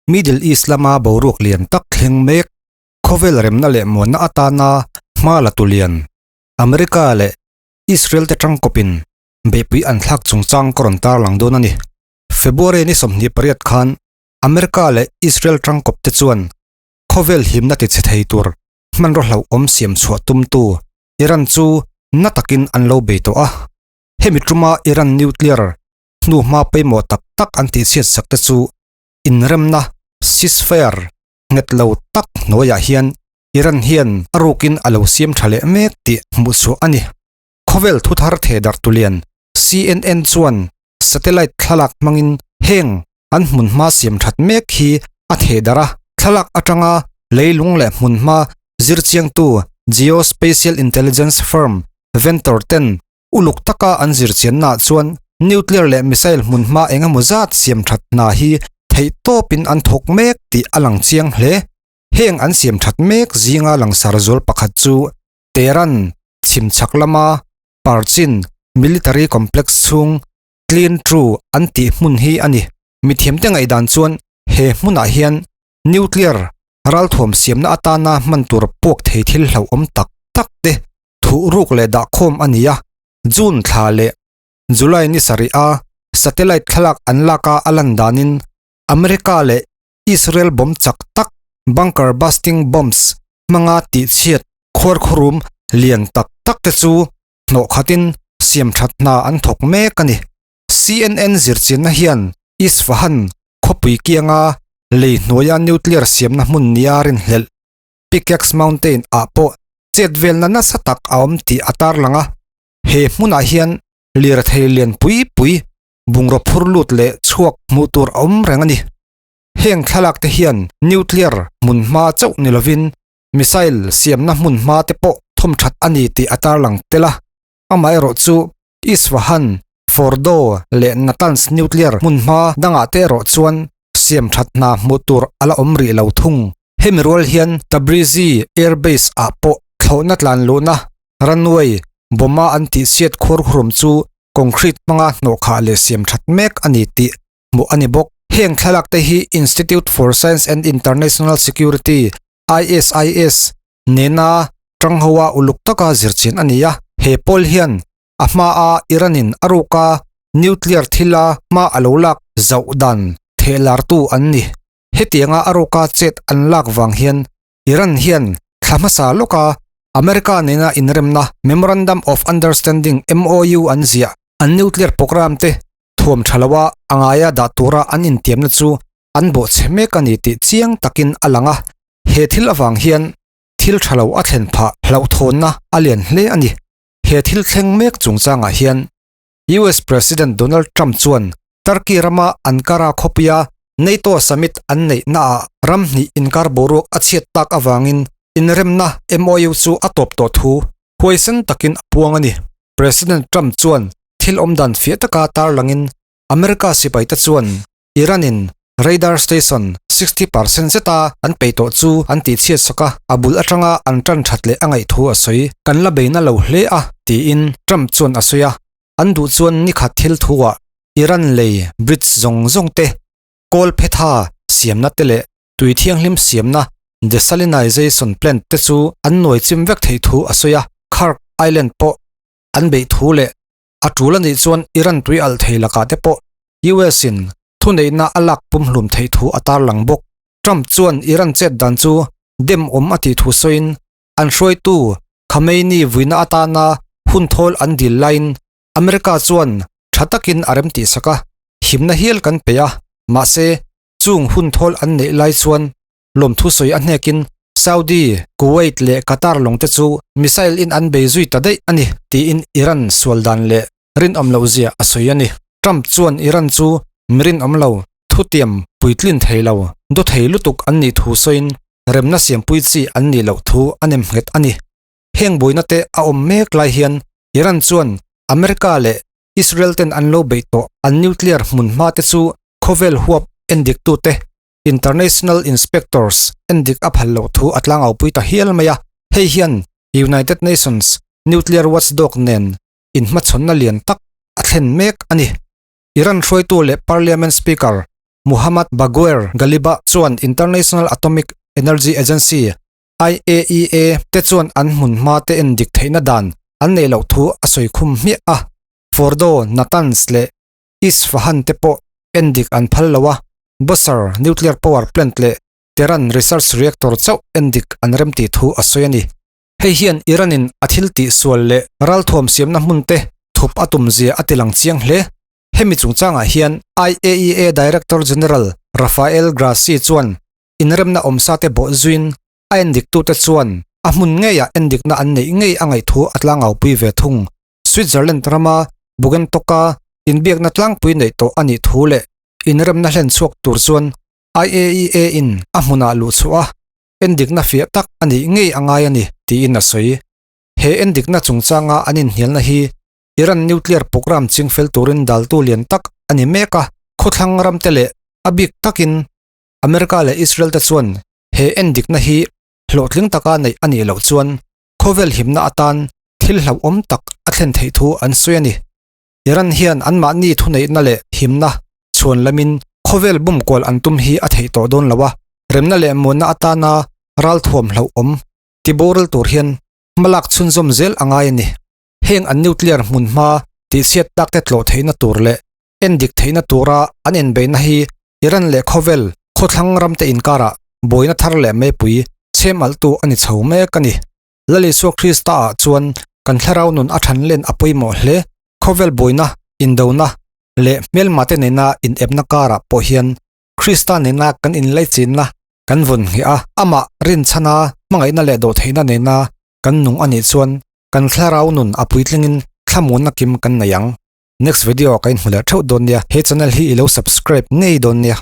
Middle East lama boruak lian tak thleng mek, khawvel remna leh muanna atana hma la tu lian America leh Israel te tangkawpin beihpui an thlak chungchang ka rawn tarlang dawn a ni. February ni 28 khan America leh Israel tangkawp te chuan khawvel himna tichhe thei tur hmanraw hlauhawm siam chhuah tumtu Iran chu na takin an lo bei tawh a. Hemi tuma Iran nuclear hnuhma pawimawh tak tak an tihchhiat sak te chu inremna, ceasefire, nghet lo tak hnuaiah hian Iran hian a rukin a lo siam tha leh mek tih hmuh chhuah a ni. Khawvel thuthar thehdarh tulian CNN chuan satellite thlalak hmangin heng an hmunhma siam that mek hi a thehdarh a, thlalak atanga leilung leh hmunhma zirchiangtu geospatial intelligence firm Ventor ten Uluk taka an zirchiannaah chuan nuclear leh missile hmunhma eng emaw zat siam that hna hi theih tawpin an thawk mek tih a lang chiang hle. Heng an siam that mek zinga langsar zual pakhat chu Tehran chhimchhak lama Parchin military complex chhung Clean True an tih hmun hi a ni. Mithiamte ngaihdan chuan he hmunah hian nuclear ralthuam siamna atana hman tur puak thei thil hlauhawm tak tak te thuh ruk leh dah khawm a ni a, June thla leh July ni sarih a satellite thlalak an lak a a lan danin America leh Israel bomb chak tak bunker busting bombs hmanga tihchhiat khuarkhurum lian tak tak te chu hnawh khatin siam that hna an thawk mek a ni. CNN zirchianna hian Isfahan khawpui kianga lei hnuaia nuclear siamna hmun nia rinhlelh Pickaxe Mountain ah pawh chet velna nasa tak a awm tih a tarlang a, he hmunah hian lirthei lian pui pui bungraw phur lut leh chhuak hmuh tur a awm reng a ni. Heng thlalak te hian nuclear hmun hma chauh ni lovin missile siamna hmun hma te pawh thawm that a ni tih a tarlang tel a, amaherawh chu Isfahan, Fordo leh Natanz nuclear hmun hma dangah te erawh chuan siam that hna hmuh tur a la awm rih lo thung. Hemi rual hian Tabrizi Air Base ah pawh thlawhna tlan luhna runway bomb-a an tihchhiat khuar hurum chu concrete hmanga hnawhkhah leh siam that mek a ni tih hmuh a ni bawk. Heng thlalak te hi Institute for Science and International Security, ISIS, nena tanghoa uluk taka zirchhin a ni a. He pawl hian a hmaa Iran-in a ruka nuclear thila hma a lo lak zauh dan thehlartu an ni. Hetianga a ruka chet an lak vang hian Iran hian thla hmasa lawka America nena inremna Memorandum of Understanding, MOU, an ziah. An nuclear programme te thuam tha loa a ngaia dah tura an intiamna chu an bawhchhe mek a ni tih chiang takin a lang a. He thil avang hian thil tha lo a thlen phah hlauhthawnna a lian hle a ni. He thil thleng mek chungchangah hian US President Donald Trump chuan Turkey rama Ankara khawpuia NATO summit an neih naah ram hnih inkar boruak a chhiat tak avangin inremna MOU chu a tawp tawh thu huaisen takin a puang a ni. President Trump chuan thil awmdan fiah taka tarlangin America sipaite chuan Iran-in radar station 60% zeta an peih tawh chu an tihchhiat sak a, a bul atanga an tan that leh a ngaih thu a sawi. Kan la beina lo hle a, tiin Trump chuan a sawi a. An duh chuan nikhat thil thuah Iran lei bridge zawng zawng te, kawl phetha siamna te leh tui thianghlim siamna desalinization plant te chu an nuai chim vek theih thu a sawi a. Kharg Island pawh an beih thu leh A tul a nih chuan Iran tui alh thei lakah te pawh US in thuneihna a lak pumhlum theih thu a tarlang bawk. Trump chuan Iran chet dan chu dem awm a tih thu sawiin an hruaitu Khamenei vuina atana hun thawl an dil laiin America chuan tha takin a rem tihsak a, himna hial kan pe a, mahse chung hun thawl an neih lai chuan lawmthu sawi a hnekin Saudi, Kuwait leh Qatar lawng te chu missile in an bei zui ta daih a ni tiin Iran sual dan leh rinawm loh zia a sawi a ni. Trump chuan Iran chu mi rinawm lo, thutiam puitlin thei lo, do thei lutuk an nih thu sawiin remna siampui chi an nih loh thu a nem nghet a ni. Heng buaina te a awm mek lai hian Iran chuan America leh Israel ten an lo beih tawh an nuclear hmunhma te chu khawvel huap endiktute International Inspectors endik a phal loh thu a tlangaupui ta hial mai a, hei hian United Nations nuclear watchdog nen inhmachhawnna lian tak a thlen mek a ni. Iran hruaitu leh Parliament Speaker Mohammad Bagher Ghalibaf chuan International Atomic Energy Agency, IAEA, te chuan an hmunhma te en dik theihna dan an neih loh thu a sawi khum hmiah a. Fordo, Natanz leh Isfahan te pawh en dik an phal lo a, Bushehr Nuclear Power Plant leh Tehran Research Reactor chauh en dik an remtih thu a sawi a ni. Hei hian Iran-in a thil tih sual leh ralthuam siamna hmun te thup a tum zia a tilang chiang hle. Hemi chungchangah hian IAEA Director General Rafael Grossi chuan inremna awmsa te bawh zuiin a endiktute chuan a hmun ngeiah endikna an neih ngei a ngaih thu a tlangaupui ve thung. Switzerland rama Bugentocka inbiakna tlangpui neih tawh a nih thu leh inremna hlen chhuak tur chuan IAEA in a hmunah luh chhuah a endikna fiah tak a nih ngei a ngai a ni, tiin a sawi. He endikna chungchanga an inhnialna hi Iran nuclear programme chingfel turin daltu lian tak a ni mek a, khawthlang ramte leh a bik takin America leh Israel te chuan he endikna hi hlawhtling taka neih a nih loh chuan khawvel himna atan thil hlauhawm tak a thlen theih thu an sawi a ni. Iran hian anmahni thuneihna leh himna chhuan lamin khawvel bum kual an tum hi a theih tawh dawn lo a, remna leh muanna atana ralthuam hlauhawm tiboral tur hian hmalak chhunzawm zel a ngai a ni. Heng an nuclear hmunhma tihchhiat takte tlawh theihna tur leh endik theihna tura an inbeihna hi Iran leh khawvel khawthlang ramte inkarah buaina thar leh meipui chhem alhtu a ni chho mek a ni. Lal Isua Krista ah chuan kan thlarau nun a than len a pawimawh hle. Khawvel buaina, indona leh hmelmate nena inepna karah pawh hian Krista nena kan inlaichinna kan vawn ngheh a, amah rinchhana hmangaihna leh dawhtheihna nena kan nung a nih chuan kan thlarau nun a puitlingin thlamuanna kim kan nei ang. Next video ah ka inhmu leh theuh dawn nia, he channel hi i lo subscribe ngei dawn nia.